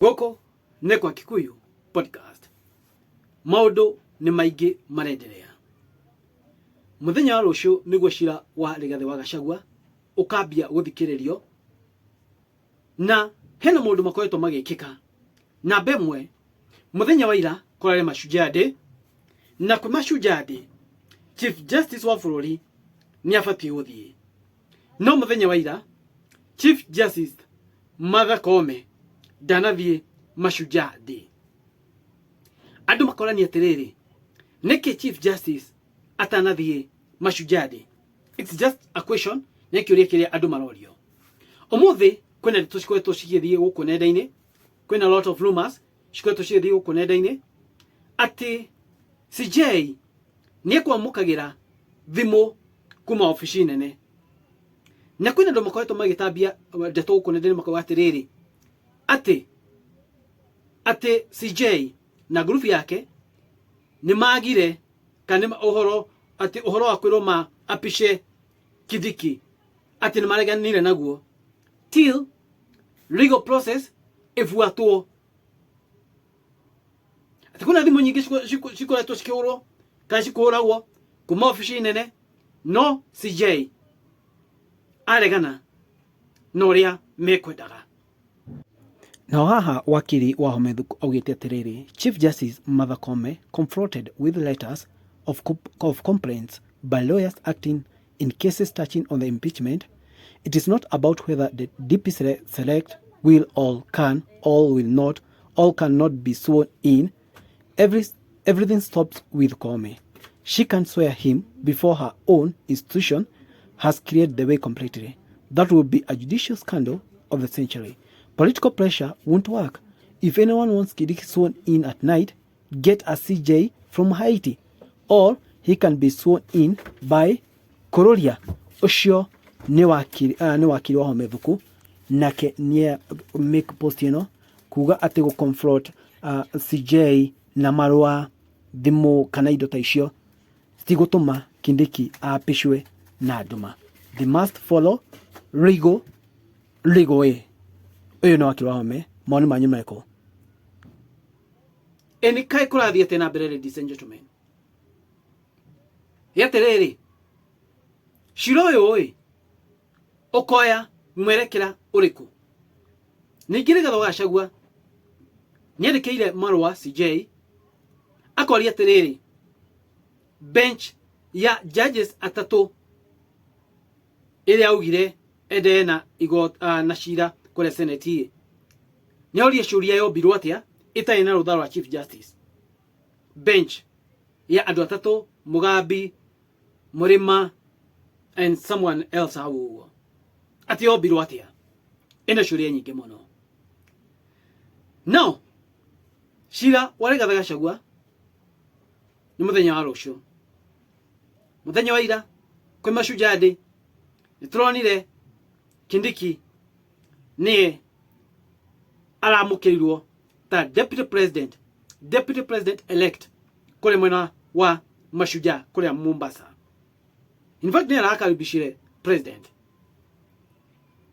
Gũkũ nĩ kwa Kikuyu Podcast. Maũndũ nĩ maingĩ marenderea. Mũthenya wa rũciũ nĩguo cira wa Rigathĩ wa Gachagua ũkambia gũthikĩrĩrio na hena maũndũ makoretwo magĩkĩka. Namba ĩmwe, mũthenya wa ira kũrarĩ Mashujaa Day na kwĩ Mashujaa Day Chief Justice wa bũrũri nĩ abatiĩ gũthiĩ. No mũthenya wa ira Chief Justice Martha Koome ndanathiĩ Mashujaa Day. Andũ makorania atĩrĩrĩ, nĩkĩ Chief Justice atanathiĩ Mashujaa Day? It's just a question, nĩ kĩũria kĩrĩa andũ marorio. Ũmũthĩ kwĩna ndeto cikoretwo cigĩthiĩ gũkũ nenda-inĩ, kwĩna lot of rumors cikoretwo cigĩthiĩ gũkũ nenda-inĩ atĩ CJ nĩ ekwamũkagĩra thimũ kuma obici nene na kwĩna andũ makoretwo magĩtambia ndeto gũkũ nenda-inĩ makauga atĩrĩrĩ atĩ atĩ CJ na ngurubu yake nĩ magire kana nĩ ũhoro atĩ ũhoro wa kwĩrwo ma apishe Kindiki atĩ nĩ mareganire naguo till legal process ĩbuatwo. Atĩ kwĩna thimũ nyingĩ cikoretwo cikĩhũrwo kana cikũhũragwo kuma obici nene no CJ aregana na ũrĩa mekwendaga. Naho haha wakiri Wahome Thuku augĩte atĩrĩrĩ, Chief Justice Martha Koome confronted with letters of complaints by lawyers acting in cases touching on the impeachment, it is not about whether the DP select will or can or will not or cannot be sworn in. Everything stops with Koome. She can swear him before her own institution has cleared the way completely. That will be a judicial scandal of the century. Political pressure won't work. If anyone wants Kindiki sworn in at night, get a CJ from Haiti, or he can be sworn in by Kururia. Ũcio nĩ wakiri, nĩ wakiri wa Wahome Thuku nake nĩ make post ĩno kuga atĩ gũ confront CJ na marũa thimũ kana indo ta icio citigũtũma Kindiki apishwe na nduma. They must follow legal way. Ũyũ nĩ wakiri wa Wahome, mawoni manyu marĩkũ? Ĩni kaĩ kũrathiĩ atĩa na mbere ladies and gentlemen? Gĩatĩrĩrĩ, cira ũyũ ĩ ũkoya mwerekera ũrĩkũ? Ningĩ Rigathĩ wa Gachagua nĩandĩkĩire marũa CJ akoria atĩrĩrĩ, bench ya judges atatũ ĩrĩa augire endelee na igot, na cira kũrĩa Senate ĩ nĩorie ciũria yombirwo atĩa ĩtarĩ na rũtha rwa Chief Justice. Bench ya andũ atatũ, Mugambi, Mũrĩma and someone else hau ũguo, atĩ yombirwo atĩa? Ĩna ciũria nyingĩ mũno. No cira wa Rigathĩ Gachagua nĩ mũthenya wa rũciũ, mũthenya wa ira kwĩ Mashujaa Day nĩ tũronire Kindiki nĩye aramũkĩrirwo ta deputy president elect kũrĩa mwena wa Mashujaa kũrĩa Mombasa. In fact nĩ arakaribishire president.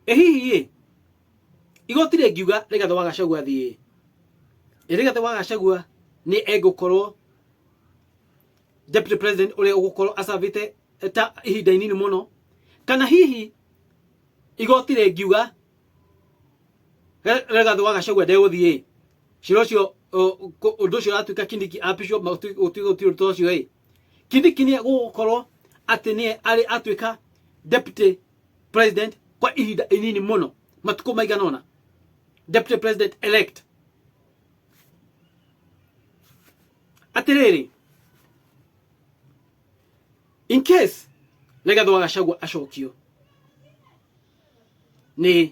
Ĩ hihi ĩ igoti rĩngiuga Rigathĩ wa Gachagua athiĩ, ĩ Rigathĩ wa Gachagua nĩ egũkorwo deputy president ũrĩa ũgũkorwo acabĩte ta ihinda inini mũno, kana hihi igoti rĩngiuga Rigathĩ wa Gachagua ndegũthiĩ, cira ũcio ũndũ ũcio ũratuĩka Kindiki apishwo gũtirĩ ũndũ ũcio ĩ Kindiki nĩ gũgũkorwo atĩ nĩ arĩ atuĩka deputy president kwa ihinda inini mũno, matukũ maigana ũna, deputy president elect. Atĩrĩrĩ, in case Rigathĩ wa Gachagua acokio nĩ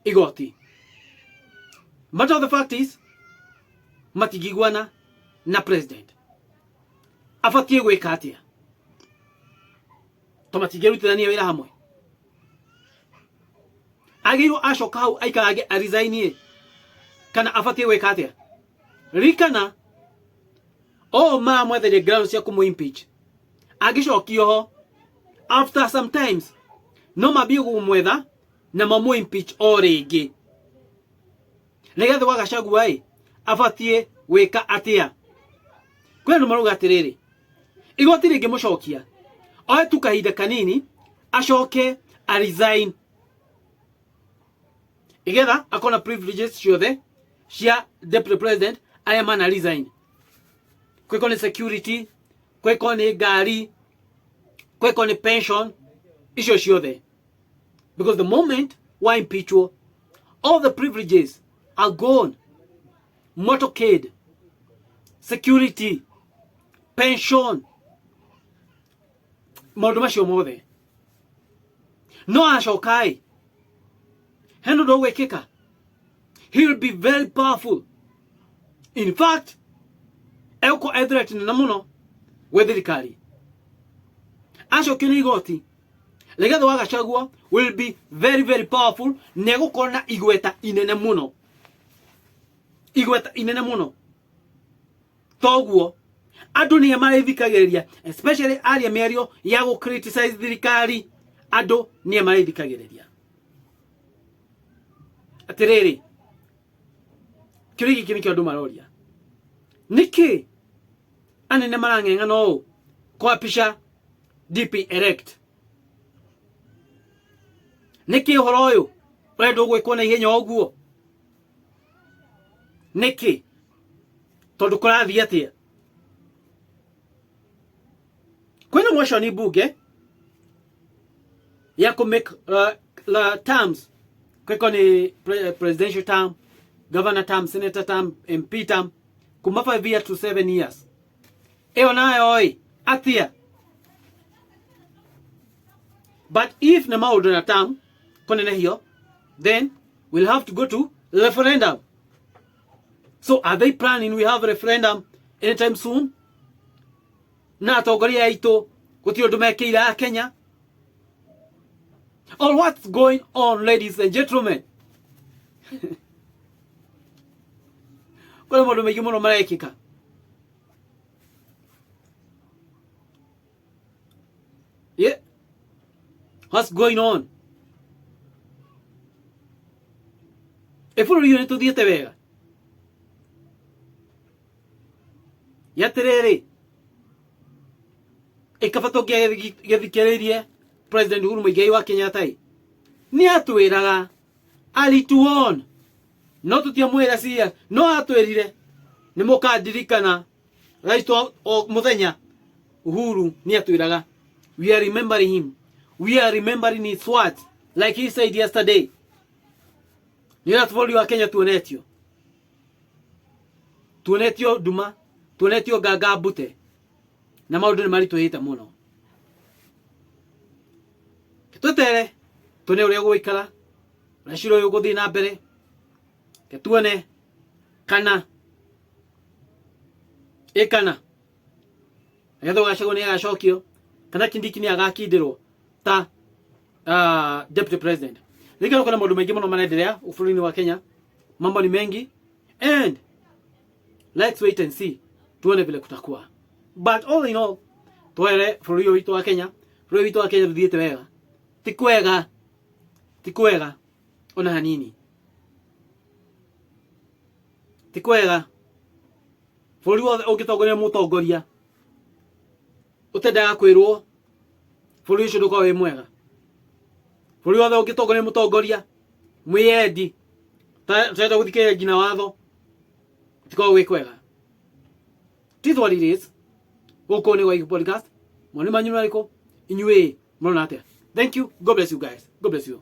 igoti, matter of the fact is matingĩiguana na president, abatiĩ gwĩka atĩa? To matingĩrutithania wĩra hamwe, agĩrĩirwo acoka hau aikarange aresign kana abatiĩ gwĩka atĩa? Ririkana o maramwetheria grounds cia kũmũ impeach, angĩcokio ho after sometimes no mambie kũmwetha na mamũ impeach o rĩngĩ. Rigathi wa Gachagua ĩ abatiĩ gwĩka atĩa? Kwĩ andũ marauga atĩrĩrĩ, igoti rĩngĩmũcokia oe tu kahinda kanini acoke a resign igetha akona privileges ciothe cia deputy president arĩa mana resign, kwĩko nĩ security, kwĩko nĩ ngari, kwĩko nĩ pension, icio ciothe, because the moment wa impeachwo all the privileges are gone, motorcade, security, pension, maũndũ macio mothe. No acoka ĩ hena ũndũ ũgwĩkĩka, he will be very powerful. In fact, egũkorwo e threat nene mũno gwĩ thirikari. Acokio nĩ igoti, Rigathi wa Gachagua will be very very powerful, na egũkorwo na igweta inene mũno, igweta inene mũno. Toguo andũ nĩe marĩthikagĩrĩria, especially aria mĩario ya gũ criticize thirikari, andũ nĩe marĩthikagĩrĩria. Atĩrĩrĩ, kĩũria gĩkĩ nĩkĩo andũ maroria, nĩkĩ anene marang'eng'ana ũũ kwapisha DP elect? Nĩkĩ ũhoro ũyũ ũrendwo gwĩkwo na ihenya ũguo? Nĩkĩ? Tondũ kũrathiĩ atĩa? Kwĩna motion bunge ya kũ make la terms, kwĩko nĩ presidential term, governor term, senator term, MP term, kuma 5 years to 7 years. Ĩyo nayo ĩ atĩa? But if nĩ maũndũ na term kũnenehio, then we'll have to go to referendum. So are they planning we have referendum anytime soon? Na atongoria aitũ gũtirĩ ũndũ mekĩire a Kenya, or what's going on, ladies and gentlemen? Kwĩna maũndũ maingĩ mũno marekĩka. Yeah, what's going on? Ĩ bũrũri ũyũ nĩ tũthiĩte wega? Yatĩrĩrĩ, ĩkaba tũngĩagĩthikĩrĩirie President Uhuru Muigai wa Kenyatta ĩ nĩ atwĩraga alituon, no tũtiamwĩra cia, no atwĩrire nĩ mũkandirikana rais o mũthenya. Uhuru nĩ atwĩraga we are remembering him, we are remembering his words, like he said yesterday. Nĩ ũrĩa bũrũri wa Kenya tuonetio, tuonetio nduma, tuonetio nganga mbute, na maũndũ nĩ maritũhĩte mũno. Twetere tuone ũrĩa gũgũikara, ũrĩa cira ũyũ ũgũthiĩ na mbere. Ke tuone kana ĩ kana Rigathi wa Gachagua nĩ agacokio, kana Kindiki nĩ agakindĩrwo ta deputy president. Rĩngĩ kuna maũndũ maingĩ mũno marenderea bũrũri-inĩ wa Kenya, mambo ni mengi, and let's wait and see, tuone vile kutakuwa. But all in all, twere bũrũri ũyũ witũ wa Kenya, bũrũri witũ wa Kenya ndũthiĩte wega, ti kwega, ti kwega ona hanini, ti kwega. Bũrũri wothe ũngĩtongoria mũtongoria ũtendaga kwĩrwo, bũrũri ũcio ndũkoragwo wĩ mwega. Bũrũri wothe ũngĩtongoria mũtongoria mwĩyendi, ũtarenda gũthikĩrĩria nginya watho, gũtikoragwo gwĩ kwega. It is what it is. Gũkũ nĩ Waigũ Podcast. Mawoni manyu nĩ marĩkũ? Inyuĩ mũrona atĩa? Thank you. God bless you guys. God bless you.